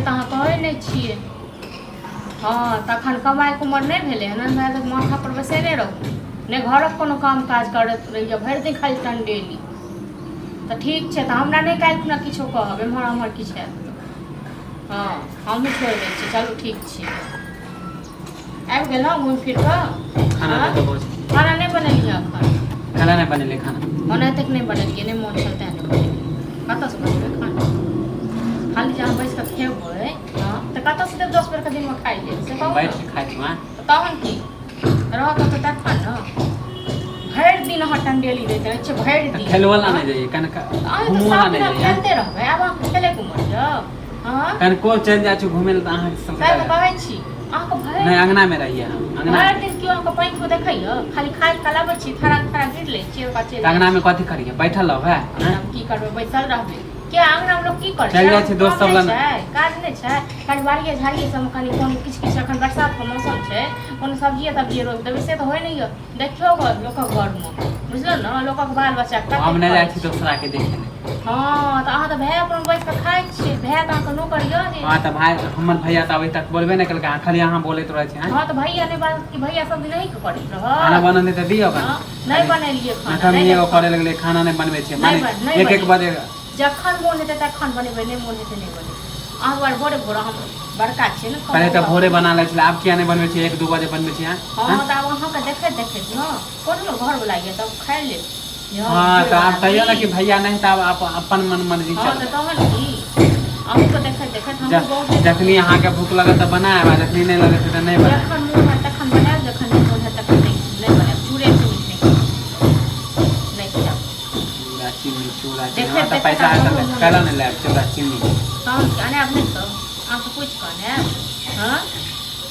तऽ अहाँ कहै नहि छियै। हँ, तखन कमाइके उमर नहि भेलै हन, हमरा तऽ माथापर बैसेने रहू, नहि घरक कोनो काम काज करैत रहैए, भरि दिन खाली टंडेली। तऽ ठीक छै, तऽ हमरा नहि काल्हि खुना किछो कहब, एम्हर ओम्हर किछु हैत तऽ। हँ, हमहूँ छोड़ि दै छियै। चलू, ठीक छै। आबि गेलहुँ घुमि फिर कऽ? खाना हँ? दे दो भौजी। खाना नहि बनेलियै एखन। खाना नहि बनेले खाना? ओना तक नहि बनेलियै, नहि मोन छल तेँ नहि बनेलियै। कतऽसँ बनेबै खाना? खाली जे अहाँ बैस कऽ खेबै, हँ, तऽ कतऽसँ देब 10 बेरके दिनमे खाइ लेल, से कहू। बैठ के खाइ छी वहाँ। तऽ तहन की रहत तऽ तखन ने भरि दिन अहाँ टंडेली दैत रहै छियै भरि तऽ दिन। खेलवला नहि जाइए कन। अहाँ तऽ घुमवला सब नहि दिना जाइए। खेलते रहबै, आब अहाँके खेलैके उमर यऽ? हँ। कनको चलि जाइ छी घुमै लए तऽ अहाँके सब सएह तऽ कहै छी अहाँके भरि नहि, अंगनामे रहिए हम अंगना। भरि दिन केओ अहाँके पानिमे देखैए? खाली खाइत काल आबै छी, थड़ा थड़ा गिर लै छियै, ओकर बाद चलि तऽ अंगनामे जाइ कथी करिए? बैठल रहबै, छी। आँय? हम की करबै बैसल रहबै? किया, अंगनामे लोक की करै? चलि जाइ छै दोस्त सब काम लग। नहि छै, काज नहि छै? कनि बाड़िए झाड़िए सबमे कनि कोनो किछु किछु, एखन बरसातके मौसम छै, कोनो सब्जिए तब्जिए रोपि देबै, से तऽ होइ नहि यऽ। देखियौ गऽ लोकक घरमे, बुझलहुँ ने, लोकक बाल बच्चा कतेक हम नहि जाइ करै छी छै। दोसराके देखै लए। हँ, तऽ अहाँ तऽ भाय अपन बैस कऽ खाइ छियै, भाय तऽ अहाँके नौकर यऽ जे। हँ, तऽ भाय हमर, भैया तऽ अभी तक बोलबे नहि केलकै, अहाँ खाली अहाँ बोलैत रहै छी, आँय? हँ, तऽ भैया नहि बाजत कि भैया सब दिन अहीँके करैत खाना रहत? बनल तऽ दियौ। हँ, नहि बनेलियै खाना। एखन नहि एगो करे लगलै, खाना नहि बनबै छियै। नहि माने नहि एक एक बनेबै। बजे। जखन मोन हेतै तखन बनेबै, नहि मोन हेतै नहि बनेबै। अहाँ दुआरे भोरे भोरे हम बड़का छियै ने। पहिले तऽ भोरे बना लै छलै, आब किया नहि बनबै छियै? 1-2 बजे बनबै छियै? हँ, तऽ आब अहाँके देखैत देखैत ने कोनो घरवला यऽ तब खाइ लेब जे। हँ, भोरे तऽ आब बना कहियौ ने ली। कि भैया नहि, तऽ आब अपन मन मर्जी हँ, तऽ चलबै। तहन की, अहूँके देखैत देखैत हमहूँ बहुत जखनी अहाँके भूख लगत तऽ बनायब, आ जखनी नहि लगत तऽ नहि बनायब। जखन मोन हैत तखन बनायब, जखन नहि मोन हैत तखन नहि नहि बनायब। चूड़े चीनी नहि नहि खायब। चूड़ा चीनी, चूड़ा चीनी। देखैत हँ, तऽ देखैत पैसा आब हेतै हमरो तऽ मोन कैला नहि लायब चूड़ा चीनी? तहन की अनायब? नहि तऽ अहाँसँ पूछि कऽ अनायब? हँ,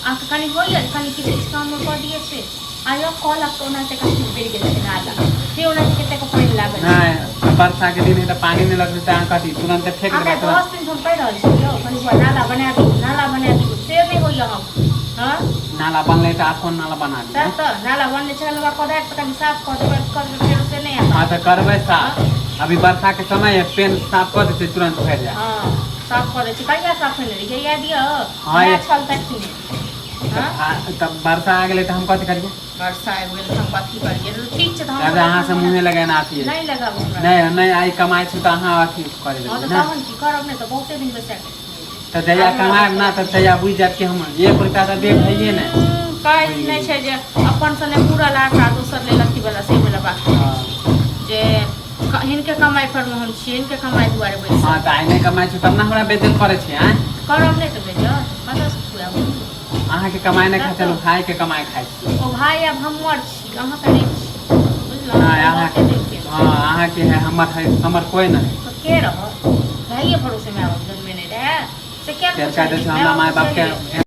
अहाँके कनि होइए जे कनि किछु किछु काममे कऽ दियै से? आयो कलक ओनाहिते कथी बढ़ि गेल छै नाला से, ओनाहिते कतेक पानि लागल छै। नहि, तऽ वर्षाके दिन है तऽ पानि नहि लगतै तऽ अहाँ कथी तुरन्ते फेंक हमरा देबै तुरन्त? 10 दिन हम कहि रहल छी यौ, कनि बौआ नाला बना दियौ, नाला बना दियौ, से नहि होइए अहाँके? हँ। नाला बनलै तऽ आब कोन नाला बना सएह दियै? तऽ नाला बनलै छै, ओकरा कोदारि तऽ कनि साफ कऽ देबै, कऽ देबै फेरो, से नहि हैत। हँ, तऽ करबै साफ। अभी वर्षाके समय है, पेन साफ कऽ देतै, तुरन्त भरि जायत। हँ, साफ कऽ दै छी। कहिया साफ केने रहियै, याद यऽ? हँ। इएह छल तखने। हँ। तब वर्षा आ गेलै तऽ हम कथी करियै? वर्षा आबि गेल तऽ हम कथी करियै? ठीक छै, तऽ हम दादा, अहाँ से मुँहे लगेना अथी नहि लगाबू हमरा। नहि नहि, आइ कमाइ छी तऽ अहाँ अथी करे हँ, लगबै तऽ ने। तहन की करब? नहि तऽ बहुते दिन बैसा कऽ तऽ जहिया कमायब ना तऽ तहिया बुझि जायत कि हम एक रुपया तऽ देब भैये नहि। कहै नहि छै जे अपन से नहि पूरल आशा दोसर लेल अथी वाला, से वाला बात जे हिनके कमाइ पर मे हम छियै, हिनके कमाइ दुआरे बैसल। हँ, तऽ आइ नहि कमाइ छी तब ने हमरा बेइज्जत करै छी, आँय? करब नहि तऽ बेइज्जत कतऽसँ खुआएब? अहाँके कमाइ नहि खाइ छलहुँ, भायके कमाइ खाइ छी। ओ भाय आब हमर छी, अहाँके नहि छी, बुझलहुँ? नहि, अहाँके बहुते दिन के हँ, अहाँके है, हमर है, हमर कोइ नहि है। तऽ के रहत? भाइये भरोसे माय बाप जन्मे नहि रहए, से किया ने फेर कहि दै पुछलियै? छै हमरा माय माय बाप बापके पुछलियै?